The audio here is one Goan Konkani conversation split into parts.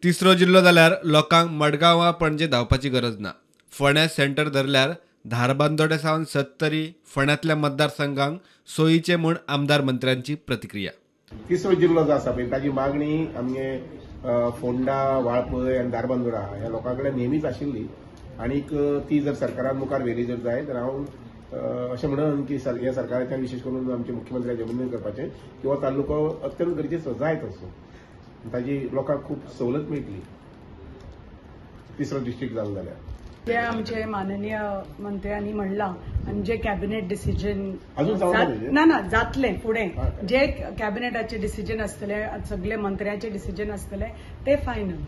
तिसरो जिल्लो जाल्यार लोकांक मडगांव वा पणजे धांवपाची गरज ना. फोंड्या सेंटर धरल्यार धारबांदोड्या सावन सत्तरी फोंड्यांतल्या मतदारसंघांक सोयीचे म्हूण आमदार मंत्र्यांची प्रतिक्रिया. तिसरो जिल्लो जो आसा पळय ताजी मागणी आमगे फोंडा, वाळपय आनी धारबांदोडा ह्या लोकां कडेन नेहमीच आशिल्ली आनीक ती जर सरकारान मुखार व्हेली जर जाय तर हांव अशें म्हणून की ह्या सरकाराच्यान विशेष करून आमच्या मुख्यमंत्र्याचे अभिनंदन करपाचें की हो तालुको अत्यंत गरजेचो जाय तसो, ताजी लोकांक खूब सवलत मेळटली तिसरो डिस्ट्रिक्ट जालो जाल्यार. जे आमचे माननीय मंत्र्यांनी म्हणलां आनी जे कॅबिनेट डिसिजन ना ना जातलें फुडें, जे कॅबिनेटाचे डिसिजन आसतले, सगळे मंत्र्यांचे डिसिजन आसतले ते फायनल.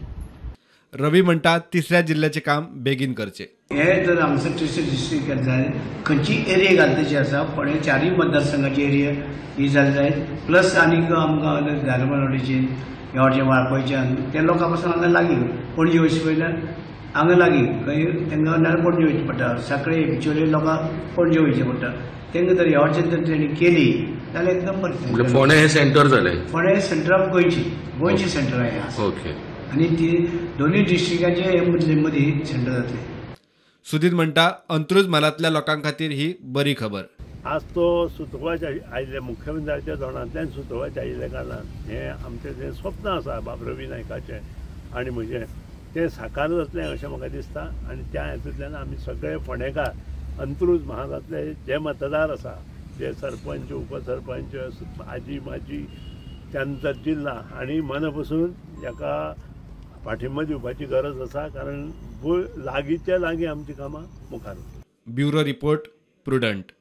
रवी म्हणटा तिसऱ्या जिल्ह्याचें काम बेगीन करचें. हे जर आमचं तिसरे डिस्ट्रिक्ट जाय खंयची एरिया घालताची आसा, फोंडें चारूय मतदारसंघाची एरिया ही जाली जाय, प्लस आनीक आमकां धारबांदोडेची ह्या वटेन वाळपयच्यान त्या लोकां पासून हांगा लागीं पणजे वचचे वयल्यान हांगा लागीं खंय तांकां नाल्यार पणजे वयचें पडटा, साखळे बिचोले लोकांक पणजे वयचें पडटा, तांकां जर ह्या वटेन जर तेणी केली जाल्यार एकदम बरें. फोंडें हें सेंटर जालें, फोंडें सेंटर ऑफ गोंयची, गोंयचें सेंटर हें. ओके, आनी ती दोनूय डिस्ट्रिक्टाचे हे मदले मदीं सेंटर जातलें. सुधीर म्हणटा अंत्रुज म्हालांतल्या लोकां खातीर ही बरी खबर. आज तो सुचोवपाचे आयिल्ले मुख्यमंत्र्याच्या तोंडांतल्यान सुचोवपाचे आयिल्ल्या कारणान हें आमचें जें स्वप्न आसा बाब रवी नायकाचें आनी म्हजें तें साकार जातलें अशें म्हाका दिसता. आनी त्या हेतूंतल्यान आमी सगळे फोंडेकार अंत्रुज म्हालांतले जे मतदार आसा, जे सरपंच, उपसरपंच, आजी माजी, त्यानंतर जिल्हा आनी मना पसून हाका पाठिंबा दिवपाची गरज आसा, कारण लागींच्या लागीं आमची कामां मुखार. Bureau report, Prudent.